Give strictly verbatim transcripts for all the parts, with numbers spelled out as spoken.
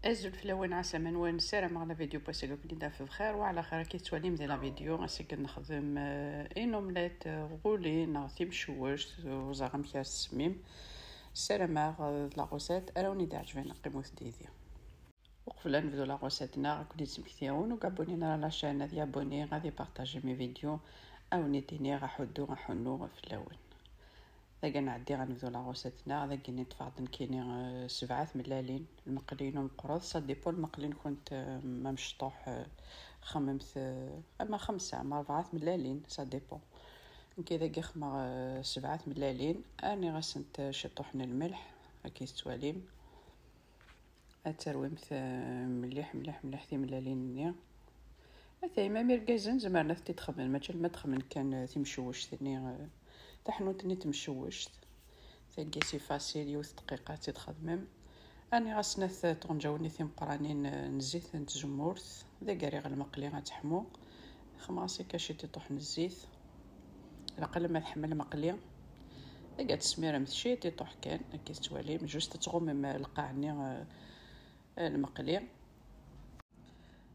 Azul fell-awen, ɛasaman-nwen, ssarameɣ la vidéo n wass-agi ad ken-id-taf bxir wa ɛla xir. Akka i tettwalim di la vidéo, ass-agi ad nexdem, euh, une omelette, euh, roulée neɣ timcewwect, ur ẓriɣ amek ara s-tsemmimt. Ssarameɣ, euh, d la recette ara wen-id-iɛeǧben, qqimet yid-i. Uqbel ad nebdu la recette-nneɣ, ad ken-id-smektiɣ win ur abonné ara à la chaîne, ad y-abonné, ad y-partager mes vidéos, ad wen-id-iniɣ aḥuddu aḥunnu fell-awen. Dagi ad nɛeddi ad nebdu la recette-nneɣ. Dagi-nni ṭṭfeɣ-d nekkini, euh, sebɛa tmellalin. Lmeqli-inu meqqret, ça dépend lmeqli-nkent, euh, ma mecṭuḥ, euh, xemmemt, euh, ama xemsa, ama rebɛa tmellalin, ça dépend. Nekki dagi xemmeɣ, euh, sebɛa tmellalin, rniɣ-asent, euh, ciṭuḥ n lmelḥ, akka i tettwalim. Ad terwimt, euh, mliḥ, mliḥ, mliḥ timellalin-nni. Atay, même irgazen zemren ad t-id-xedmen, mačči alamma ad xedmen kan, euh, timcewwect-nni, euh, taḥnut-nni n tmecwect. Tagi c'est facile, yiwet dqiqa ad tt-id-xedmem. Rniɣ-as snat tɣenǧawin timeqqranin, euh, n zzit n tzemmurt. Dagi rriɣ lmeqli ad teḥmu. Xemmeɣ-as akka ciṭuḥ n zzit. Ilaq alamma tḥemmel lmeqli. Dagi ad tesmiremt ciṭuḥ kan, akka i tettwalim, juste ad tɣummem lqaɛ-nni, euh, lmeqli.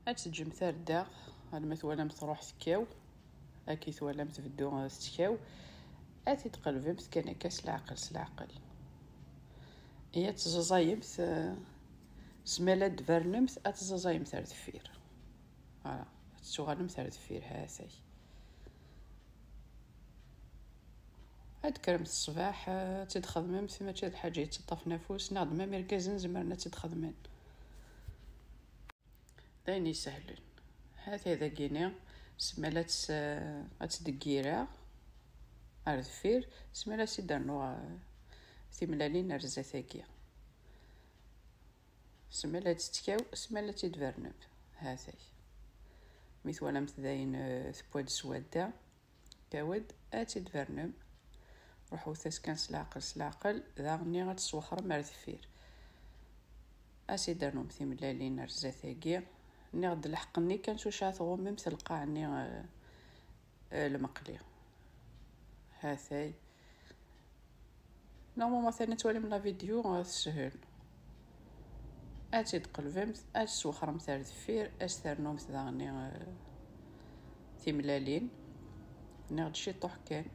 Ad teǧǧem tarda, alma twalam truḥ tekkaw, akka i twalam tbeddu, eh, tettkaw. Ad t-id-tqelbemt kan akka s leɛqel, s leɛqel. Ad teẓẓaẓayemt, eh, s mi ara d-tbernemt, ad teẓẓaẓayemt ar deffir. Voilà, ad tettuɣalemt ar deffir, ha-t-ay. Ad d-tekkremt ṣṣbeḥ, eh, ad tt-id-txedmemt, mačči d lḥaǧa yettaṭṭafen afus, neɣ d même irgazen zemren ad tt-id-xedmen. D ayen isehlen. Ha-t-ay dagi-ni, s mi ara tt-, eh, ad tt-deggireɣ ar deffir, s mi ara as-id-rnuɣ, eh, timellalin ar zdat-agi. S mi ara tt-tettkaw, s mi ara tt-id-tbernem. Ha-t-ay. Mi twalamt dayen, eh, tewwa-d s wadda, Kawed, ad tt-id-tbernem. Ruḥut-as kan s leɛqel, s leɛqel, daɣen ad tt-teswexrem ar deffir. Ad as-id-ternum timellalin ar zdat-agi. Nniɣ-d lḥeqq-nni kan s ucaɛ tɣummemt lqaɛ-nni, eh, eh, lmeqli. Ha-t-ay. Normalement, atan ad twalim la vidéo, euh, teshel. Ad tt-id-tqelbemt, ad tt-teswexremt ar deffir, ad as-ternumt daɣen, euh, timellalin. Nniɣ-d ciṭuḥ kan,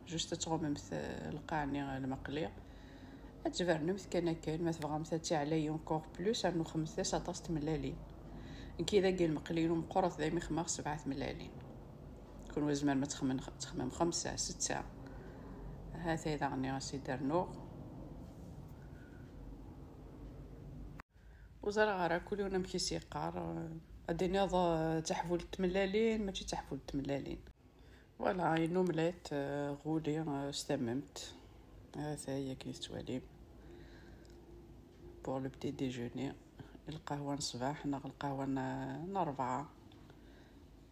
juste ad tɣummemt, euh, lqaɛ-nni, euh, lmeqli. Ad tbernemt kan akken, ma tebɣamt ad tt-iɛlayi encore plus, rnu xemmet-as aṭas tmellalin. Nekki dagi lmeqli-inu meqqret, daymi xemmeɣ sebɛa tmellalin. Kunwi tzemrem ad txemmem, txemmem xemsa, setta. Ha-t-ay daɣen ad as-id-rnuɣ. Ur ẓriɣ ara kul yiwen amek i s-yeqqar. Ad d-tiniḍ, eh, d taḥbult n tmellalin, mačči d taḥbult n tmellalin. Voilà, une omelette, eh, roulée, eh, s tamemt. Ha-t-ay akken i tettwalim. Pour le petit déjeuner. Lqahwa n ṣṣbeḥ neɣ lqahwa n, n rebɛa.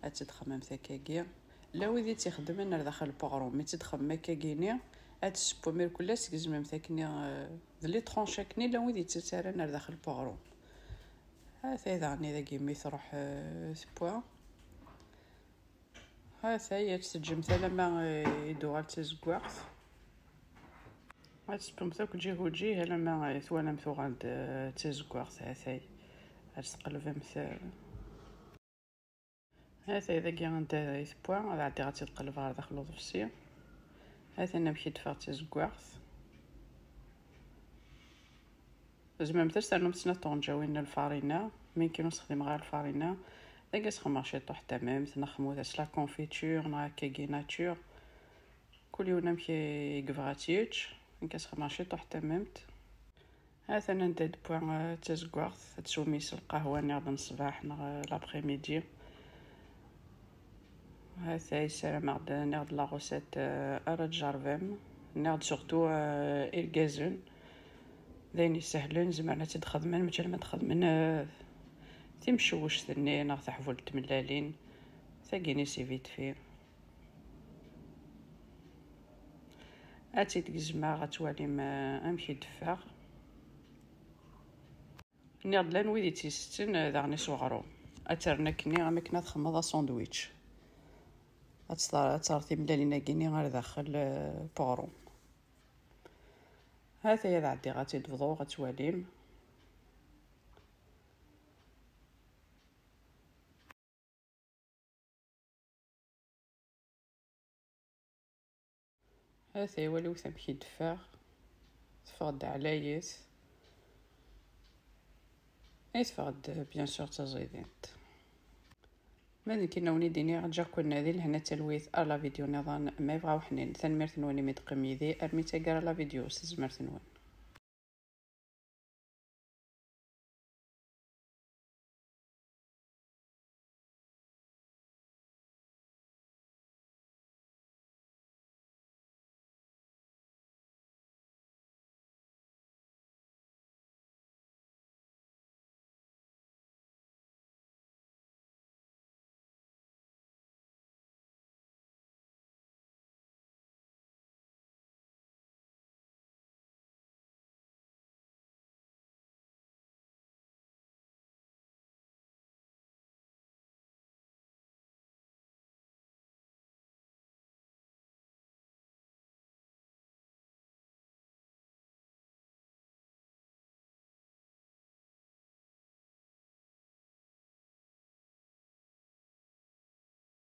Ad tt-id-txemmemt akkagi. Llan wid i tt-ixeddmen ar daxel n uɣrum, mi tt-id-txemmem akkagi-ni, ad tessewwem irkelli, ad tt-tgezmemt akkenni, eh, d les tranches akkenni, llan wid i tt-ittarran ar daxel n uɣrum. Ha-t-ay daɣen dagi mi truḥ, eh, tewwa. Ha-t-ay ad tt-teǧǧemt alamma, eh, i d-tuɣal d tazeggaɣt. Ad tt-tewwem akk ǧih u ǧih alamma, eh, twalam tuɣal-d, eh, d tazeggaɣt. Ha-t-ay ad tt-tqelbemt, eh, Ha-t-ay dagi anda i tewwa, ad ɛeddiɣ ad tt-id-qelbeɣ ɣer daxel uḍebsi. Ha-t-an amek i d-teffeɣ d tazeggaɣt. Tzemremt ad s-ternumt snat tɣenǧawin n lfarina, mi nekkin ur sexdimeɣ ara lfarina. Dagi ad s-xemmeɣ ciṭuḥ n tamemt, neɣ xemmet-as la confiture, neɣ akkagi nature. Kul yiwen amek i yebɣa ad tt-yečč. Nekk ad s-xemmeɣ ciṭuḥ n tamemt. Ha-t-an anda d-tewwa, eh, d tazeggaɣt, ad teswem yis lqahwa niɣ d ṣṣbeḥ neɣ, eh, l'après-midi. Ha-t-ay, ssarameɣ-d, niɣ-d la recette, eh, ara tjerrbem, niɣ-d surtout, eh, irgazen. D ayen isehlen, zemren ad tt-id-xedmen, mačči alamma ad xedmen, eh, timcewwect-nni neɣ taḥbult n tmellalin. Tagi-nni c'est vite fait. Ad tt-id-gezmeɣ, ad twalim, eh, amek i d-teffeɣ. Nniɣ-d llan wid i tt-isetten, eh, daɣen s uɣrum. Ad terren akkenni am akken ad txemmeḍ asandwich. Ad tt-, ad terr timellalin-agi-nni ar daxel, eh, n uɣrum. Ha-t-ay ad ɛeddiɣ ad tt-id-bḍuɣ, ad twalim. Ata iwaliwt amek i d-teffeɣ. Teffeɣ-d ɛlayet. Ay teffeɣ-d, bien sûr, d taẓidint. Ma d nekkin a wen-id-iniɣ, ǧǧiɣ-ken di lehna d talwit ar la vidéo nniḍen, ma yebɣa uḥnin. Tanemmirt-nwen imi d-teqqim yid-i armi d taggara la vidéo s tezmert-nwen.